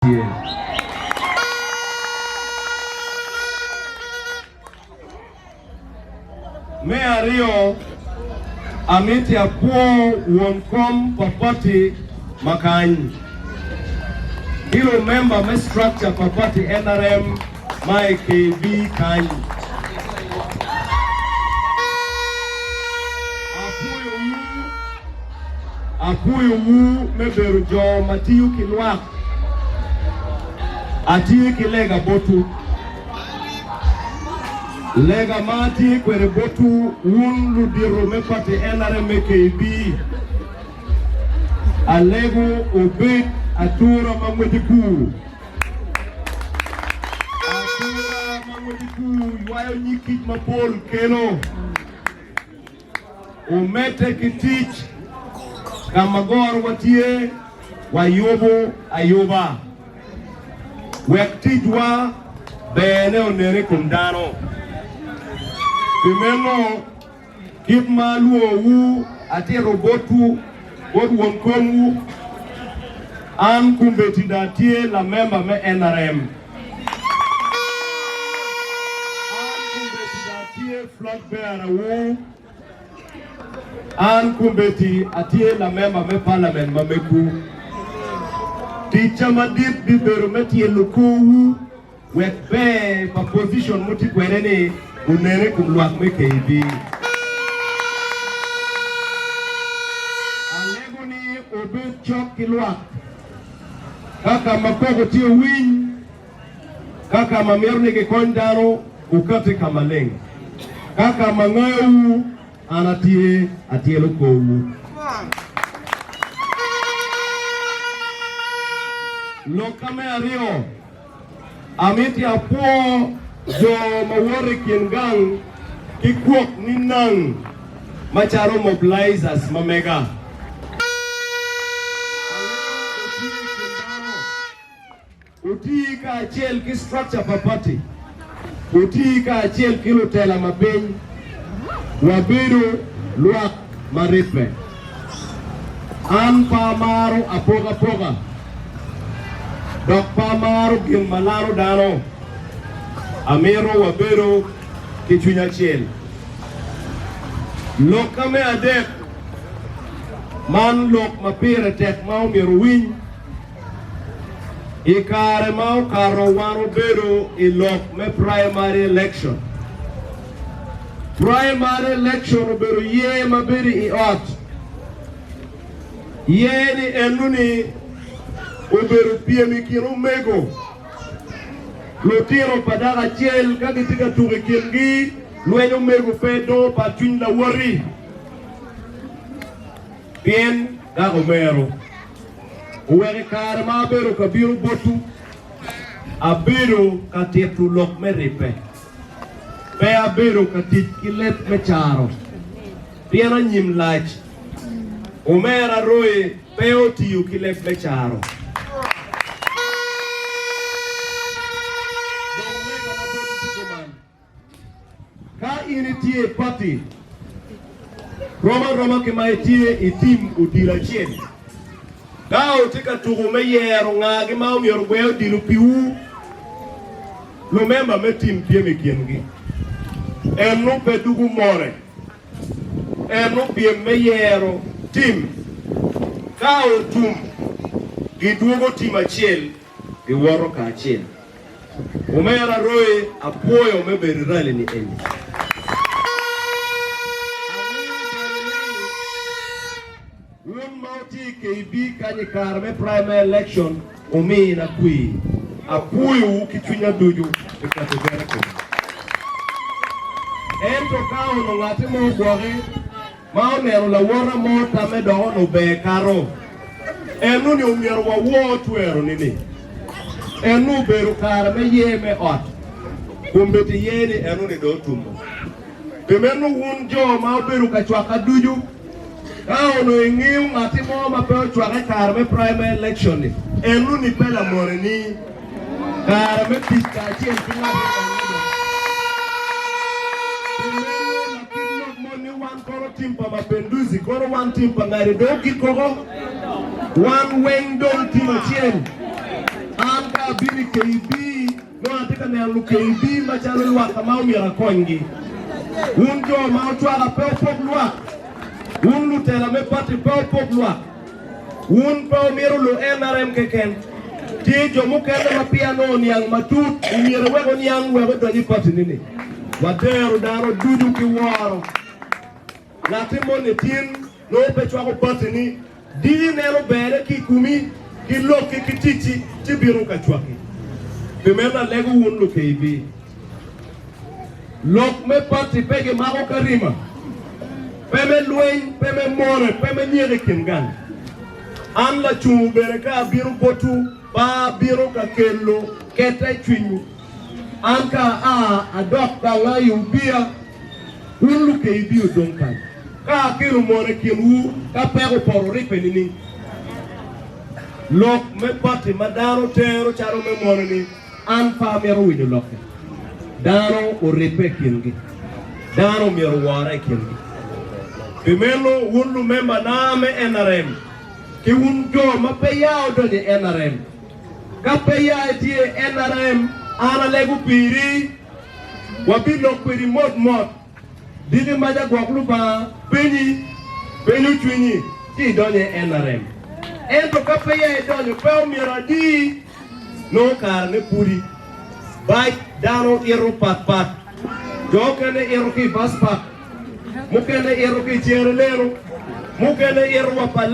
Tye. Me aryo, amiti apwo won kom pa pati ma kany ki lumemba me structure pa pati nrm ma i KB kany. Apwoyowu me bedo jo ma tiyo ki lwak. Atye ki lega botwu. Lega ma atye kwede botwu wun ludito me pati nrm me KB, alego wubed atura ma ngwece kur. Atura ma ngwece kur ywayo nyig kic mapol kelo. Wumedde ki tic ka ma gorowa tye, wayubo ayuba wek ticwa berne onen i kom dano. Pi meno, kit ma alwongowu atito botwu, bot won komwu, an kombeddi dong atye lamemba me nrm. An kombeddi dong atye flag bearer-wu. An kombeddi atye lamemba me palament ma megwu. Ticca madit bibedo me tyelo korwu wek ber pa position mutye kwede-ni onen i kom lwak me KB. Alego ni wubed cok ki lwak ka ka ma koko tye owiny. Ka ka ma mito ni gikony dano, wukatti ka maleng. Ka ka ma ngayowu, an atye atyelo korwu. Lokka me aryo, amiti apwo jo ma woto i kin gang ki kwok ninang macalo mobilizers ma mega. Alego wutye i kin dano. Wuti kacel ki structure pa party, wuti kacel ki lutela ma piny, wabedo lwak ma ribbe. An pe amaro apokapoka dok pe amaro gin ma laro dano. Amito wabedo ki cwiny acel. Lokka me adek, man lok ma pire tek ma omyero wuwiny. I kare ma okato wan obedo i lok me primary election. Primary election obedo yer ma bedo i ot. Yer ni enoni obedo pyem i kin omego. Lutino pa dako acel ka gitye ka tuko i kingi, lweny omego pe dongo pat cwiny lawoti pien dako omero. Oweko i kare ma abedo ka bino botwu, abedo ka tito lok me ribbe, pe abedo ka tic ki leb me caro, pien anyim lac. Omera Roy pe otiyo ki leb me caro. Dong legana botwu tye kuman. Ka in itye i pati rom aroma ki ma itye i tim odilo acel, ka wutye ka tuko me yero ngagi ma omyero ogwe odilo piwu, lumemba me tim pyem i kingi. Eno pe dugo more. Eno pyem me yero tim. Ka otum, gidwogo tim acel, giwoto kacel. Omera Roy apwoyo me bedo i rally ni eni. Angeyo bene ni wun ma wutye i KB kany i kare me primary election wumina kwir. Apwoyowu ki cwinya ducu pi keto gen i koma. Ento ka onongo ngati mo ogwoki, Ma oneno lawota mo tamme dok onongo ber kato enoni omyero wawor tweroni ni eno obedo kare me yer me ot kombeddi yer ni enoni dong otumo. Pi meno wun jo ma wubedo ka cwaka ducu ka onongo ingeyo ngatti mo ma pe ocwake i kare me primary election ni enoni pe lamone-ni. Kare me tic kacel ki ngat mukene dong. Pi meno, lakit lok mo ni wan kono tim pa Mapenduzi, kono wan tim pa ngati dong ogik koko. Wan weng dong tim acel. abino i KB, nongo atye ka neno lu-KB macalo lwakka ma omyero akonygi. Wun jo ma wucwaka pe wupok lwak. Wun lutela me pati pe wupok lwak. Wun pe wumito lu-NRM keken. Tye jo mukene ma peya nongo oniang matut, omyero iwek oniang wek odony i patini-ni. Watero dano ducu ki woro. Ngatti moni tin nongo pe cwako patini, dii neno berne ki i komi, ki lokki ki ticci, ci bino ka cwaki. Pi meno alego wun lu-KB, lok me pati pe gimako karima, pe me lweny, pe me more, pe me nyeko i kin gang. An lacungo bene ka abino botwu, pe abino ka kelo kette i cwinywu. An ka aa adok ganga i Ubia, wun lukeyi bi odong kany. Ka akelo mone i kinwu, ka peko opoto ribbe nining? Lok me pati ma dano tero calo me mone-ni, an pe amito winyo lokke. Dano oribbe i kingi. Dano myero owore i kingi. Pi meno, wun lumembana me NRM ki wun jo ma peya odonyo i NRM, Ka peya itye i NRM, an alego piri. Wabilok kwedi mot mot. Diki maca gwok Lubanga penyi, penyo cwinyi, ci idonyo i NRM. Ento ka peya idonyo, pe omyero adi nongo kare ne pudi. Bac dano ito pat pat. Jo okene ito ki i bus park, mukene ito ki i cere leno, mukene ito wa pa.